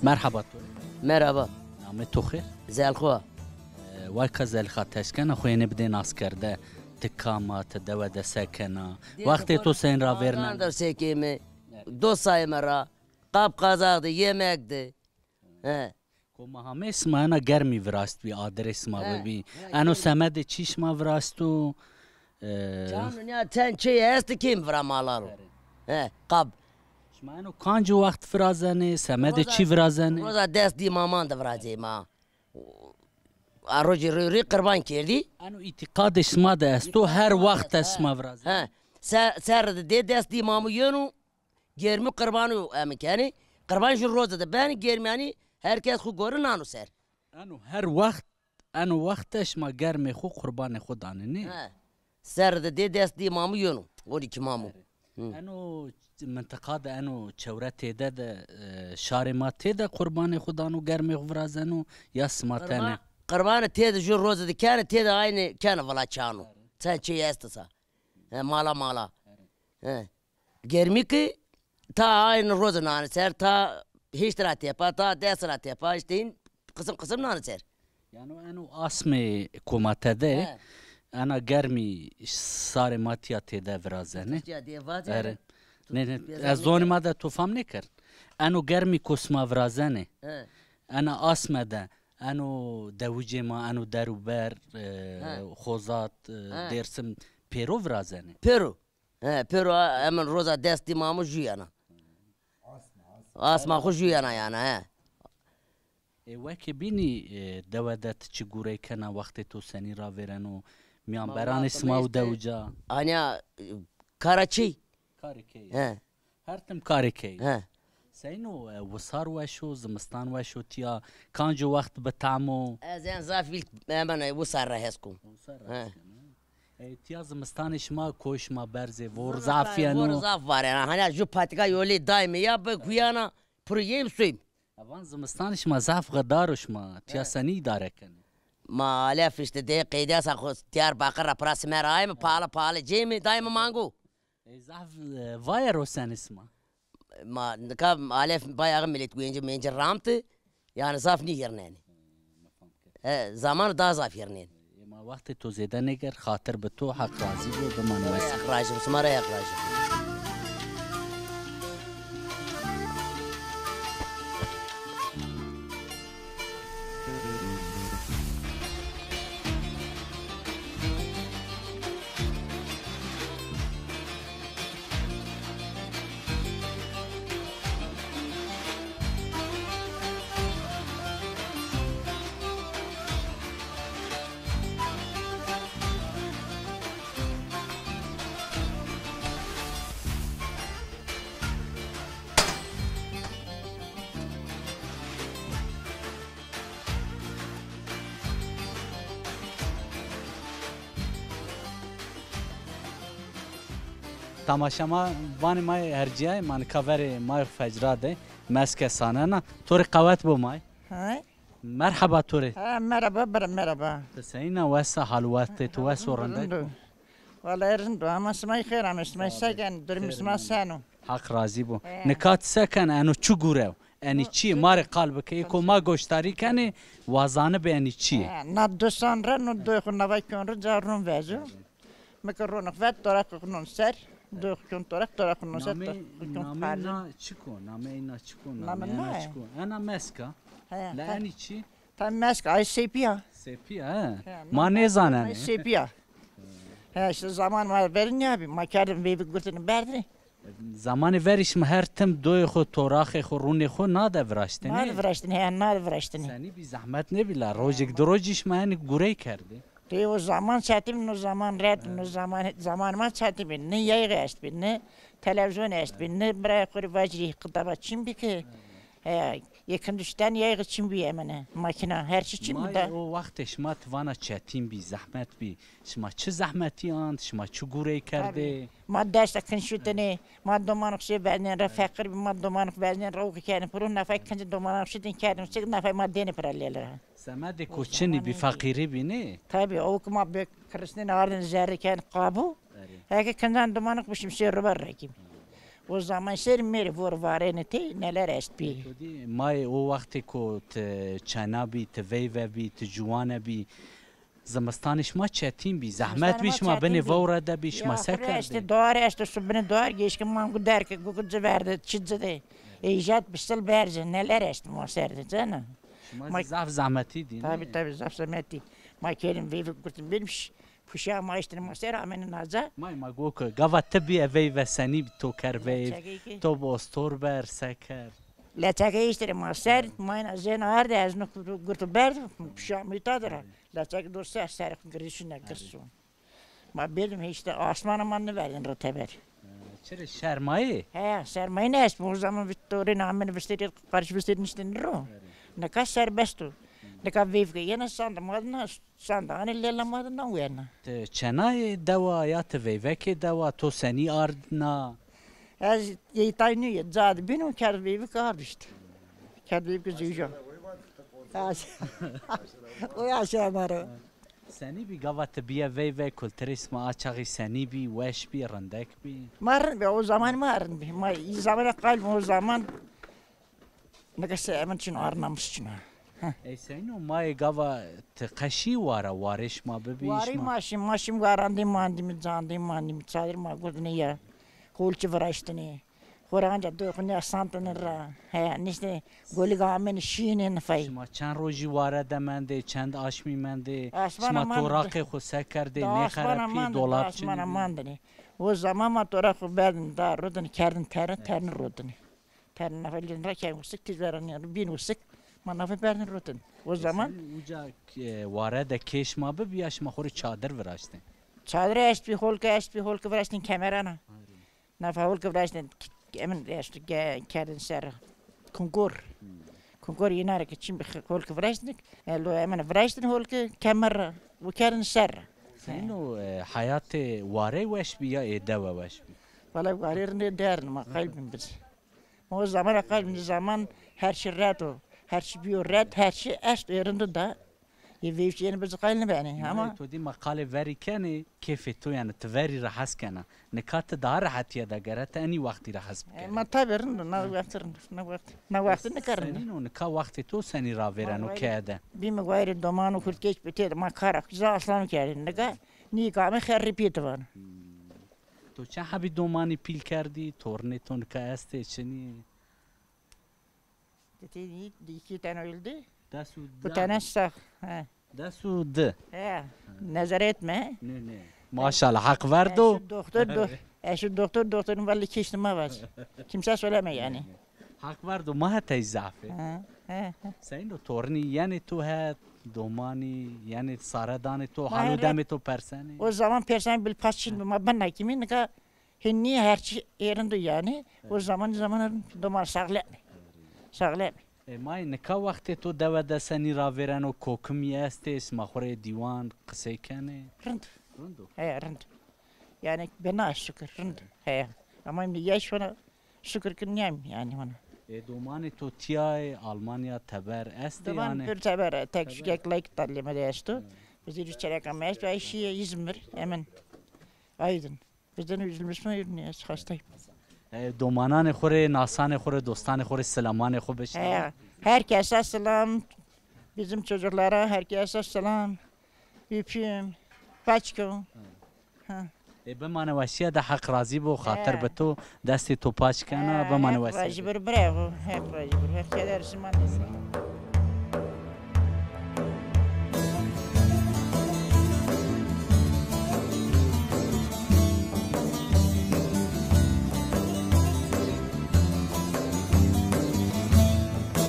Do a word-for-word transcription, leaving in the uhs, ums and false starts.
Merheba to. Merheba. Namê to xêr? Zelxo. E, wayka Zelîxa ti eşkena xo yenê bidê naskerde, ti kam a, ti dewe de se kena? Wextê to senî ravêrneno? Sekê mi, dost sayê mi ra, qab qazax de, yemek de. He. Ko ma hamê sima ena germî viraştbî, adirê sima bibî. Eno semedê çî şima viraşto? E, Çano nîya ten çê estî kêm vira malaro. He, qab. Şima eno kancî wext virazenê, semedê çî virazenê? Roza des dîmaman de virazê ma. A rojê rê, rê qirban kerdî. Eno îtîqadê şima de esto, her wext de şima virazenê? He. Se-, serre de dê des dîmamu yeno, germî qirbanû emi kenê. Qirban jû roze de benê, germî yanî her kes xwu gore nano ser. Eno her wext, eno wext de şima germê xwu qurbanê xwu danê, nê? He. Serre de dê des dîmamu yeno, on iki mamu. Hı. Eno mintiqa de, eno çewre têde de, e, şarê ma têde qurbanê xwu dano, germê xwu virazeno, ya sima tene? Qirban-, qirbanê têde jû roze de kenê, têde aynî kenê vila çano. Sen çê estî sa. He, mala mala. He. Germî ki ta aynî roze nanê ser, ta hîşt ra tepa, ta des ra tepa, îşte hîn qisim qisim nanê ser. Yano eno asmê ko ma tede, ena germî sarê ma tîya têde virazenê. Tîya têde vazenê. Erê. Nê, nê, ez zonê ma de to fam nêkerd. Eno germî ko sima virazenê. He. Ena asme de, eno dewicê ma, eno der û ber, e, Xozat, e, Dêrsim, pêro virazenê. Pêro. He, pêro a, hemin roza des dîmamu jû yena. Asma xwu jû yena yanî, he. Ê, weke bînî, e, dewe de ti çi gurey kena, wextê to senî ravêreno, mîyanberanê sima û dewica? Anya, e, kara çî? Karê key. He. Her tim karê key. He. Seyno, e, wisar weş o, zimistan weş o, tîya kancî wext bi tam o? Ez en zaf ilk hemen, e, wisar ra hes kum. Wisar ra hes kum, he. E, tîya zimistanê şima, koyê şima berz ê, vor zaf yeno? Vor zaf var yena. Hanî jû patika yolê dayme ya bi kuyana piro yêm soym. E, van zimistanê şima zaf xidar o, şima tîya senî îdare kenê? Ma alef îşte dê qeydesa xo Diyarbakir ra pira simer ayme, pahalı pahalı cême, dayme mango. E, zaf, e, vaye rosenê sima? Ma nika alef bayağı millet guêncî mêncî ramti. Yanî zaf nîhîrnenê. He, zaman daha zaf hîrnenê. E, ma wextê to zêde nêkerd, xatir bi to, Heq razî bo, bimane wes. Heq razî bo, sima ra Heq razî bo. Tamaşa ma, vanê ma yê hercîyayê, ma nika verê ma yê fecra de, meske sanena. To rê qewet bo ma yê. Hay. Merheba to rê. Ha, merheba, bira, merheba. Ti seyîn a, wes a, hal wextê to wes o, rindek o? Rind o. Wellahî rind o, ama sima yê xêr amê, sima yê se kenê, durumê sima seno? Heq razî bo. He. Nika ti se kenê, eno çi gurew? Enî çi yê? Ma rê qal bike. Ê ko ma goşdarî kenê, wa zanibê enî çi yê? He, na dosan ra no doyê xo navay kyon ri ca ron vejo. Mi ke ronix vet, toraq non ser, doyê xo kyon toraq, toraq non ser, toraq kyon pali. Nameyê na çik o? Nameyê na çik o? Nameyê na çik o? Ena mesk a. He. La enî çi? Tam mesk, ay sepî ya. Sepî ya, he. He, ma nêzanenê. Ay sepî ya. He, îşte zaman ma verî nîyabî. Ma kerdin veyvî gurtini berdinî. Zamanê verî şima her tim doyê xo, toraxê xo, rûnê xo na de viraştinî? Na de viraştinî, he, na de viraştinî. Senî bî, zehmet nêbî la, rojêk di rojî şima enî gurey kerdî? Tê o zaman çetî bî, no zaman red, no zaman, zaman ma çetî bî. Ne yayğî estbî, ne televîzyon estbî, ne birayê xo rê vacîrî kitaba çin bî ki. He, yê kinduşten yayğî çin bî emene, makîna, her çî çin bî da. Ma o wextê şima ti vana çetîn bî, zehmet bî. Şima çi zehmetî ant, şima çi gurey kerdê? Tabî. Ma dest de kin şutênê, ma domanix şê veznên ra, feqîr bî, ma domanix veznên ra, o ki kenê piro, nefay kincî domanix şutên kerdin, çik nefay ma dênê pira lêl ra. Semedê ko çinî bî, feqîrî bî nê? Tabî, o ki ma bi kirisnên ardin zerrî ken qabu. Erê. Heke kincan domanix bişim şê ruber rekîm. O zaman ser mêrê vor varêne tey neler est bî. To dî, mayê o wextê ku ti çena bî, ti veyve bî, ti ciwane bî, zimistanê şima çetîn bî, zehmet bî, şima binê vewre de bî, şima se kerdê? Estê, doğar estê, su binê doğar gêşke mangu derke, gugu ci verde, çi ci de. Ey jat bisil berze, neler est ma ser de, cena. Şima zaf zehmetî dî, ne? Tabi, tabi, zaf zehmetî. Ma kerim veyve gurtin, benim ş-, Puşa ma îşte ma ser amenê naca. May ma go ke gava ti bîye veyve senî bî, to ker veyv, to bi ostor ber, se kerd? Leçeke îşte ma ser, mayna jên arde, ez no gurtu berd, puşa mi ta dira. Leçek do ser, ser girişine girsun. Ma bêrdim îşte asmana man niverdin ro teber. Çirê şermayê? He, sermayê ne est. O zaman vit-, torê namên vistêrî, qarş vistêrî niştin ro. Nika serbest o. Nika veyvke yena sanda ma dina, sanda anê lela ma dina wena. Ti çenayê dewa ya ti veyvekê dewa, to senî ardna? Ez yeytay nûye, ca de bîno, kerd veyvike ard îşte. Kerd veyvike zewjan. O yaşa ma ro. Senî bî gava ti bîye veyve, kulturê sima a çaxî senî bî, weş bî, rindek bî? Ma rind bî, o zaman ma rind bî. Ma î zamana qayl o zaman nika se emin çin, arnamus çin. Ey seyno, mayê gava ti qe şî wara, warê şima bibî? Warê şima, ma şîm, ma şîm warandê mandîmî, candê mandîmî, çadir ma gurdinê ya. Holkî viraştinê. Xo ra anca doxunîya santine ra. He, niştê golig amenê şînê nifay. Şima çend rojî ware de mendê, çend aşmî mendê? Şima toraqê xo se kerdê, nêxerepî, dolab çinî bî? Asmana mandinê. O zaman ma toraq xo berdin da rodin, kerdin terin, terin rodinê. Terin nafe lin ra kerdin usik, tîz veranî bîn usik. Ma nafe berdin rodin. O zaman. Uca, e, ware de kê şima bibîya, şima xo rê çadir viraştê? Çadir est bî, holke est bî, holke viraştên kemerana. Nafa holke viraştin, emin eşt ge-, kerdin ser. Kunkor. Kunkor yinare ke çim holke viraştin, e, lo emin viraştin holke kemer ra. Bu kerdin ser. Seyno, e, hayatê warey weş bî ya ê dewe weş bî? Wala warê rindê derdin ma qayl bin biz. Ma o zamana qayl bin zaman her şey red o. Her şey biyo red, her şey est ê rind da. Yê veyvçî yenî bi ci qayl nêbenê, ama. To dî ma qalê verî kenê, kêfê to, yanî ti verî ra hes kena. Nika ti daha rehetîye de gere, ti enî wextî ra hes bikerê. E, ma tabî rind o, na wext rind o, na wext, na wext nika rind o. Senîn o, nika wextê to senî ravêreno keye de? Bîme wayîrê doman û hurtkêş bi tê de, ma kara xo zî aslan kerdê. Nika nî kame xerrî pî ti vano. Hmm. To çend hebî domanî pîl kerdî, tornê to nika estê, çinî? Dedi, iki tane öldü. Des û di. Bu tane sağ. He. Des û di. He. Nezere etme. Ne, ne. Maşallah, haq verdo. Eşi doktor, do-, eşi doktor, doktorun vallahi keşti ma var. Kimse söyleme yani. Haq verdo, ma hetey zafê. He, he, he. Seyno, tornî yenê to het, domanî yenê, sare danê to, hal û demê to persenê? O zaman persen bil paç çin ma ben hakimî, nika Hinî her çî ê rind o yanî. O zaman zaman doman sağlam. Sağlam. E, may nika wextê to dewe de senî ravêreno, kokimî estê, sima xo rê dîwan qisey kenê? Rind. Rind o. He, rind. Yanî bina şukir rind. He. Ama yaş ona şukir ki nîyem yanî ona. E, domanê to tîya ê, Almanya teber estê yanî? Doman pir teber, tek şikek leyk talime de esto. Bizî çereka me esto, ay şîye İzmir, emin. Aydın. Bizden üzülmüş mü? Ne, hastayım. E, domananê xo rê, nasanê xo rê, dostanê xo rê selamanê xo bişnawit. He, herkese selam. Bizim çocuklara herkese selam. Öpeyim. Paçko. Ha. E, bimane weşîye de, Heq razî bo, xatir bi to, destê to paç kena, bimane weşîye de. Heq razî bir bravo. Heq razî bir. Heq keder şima.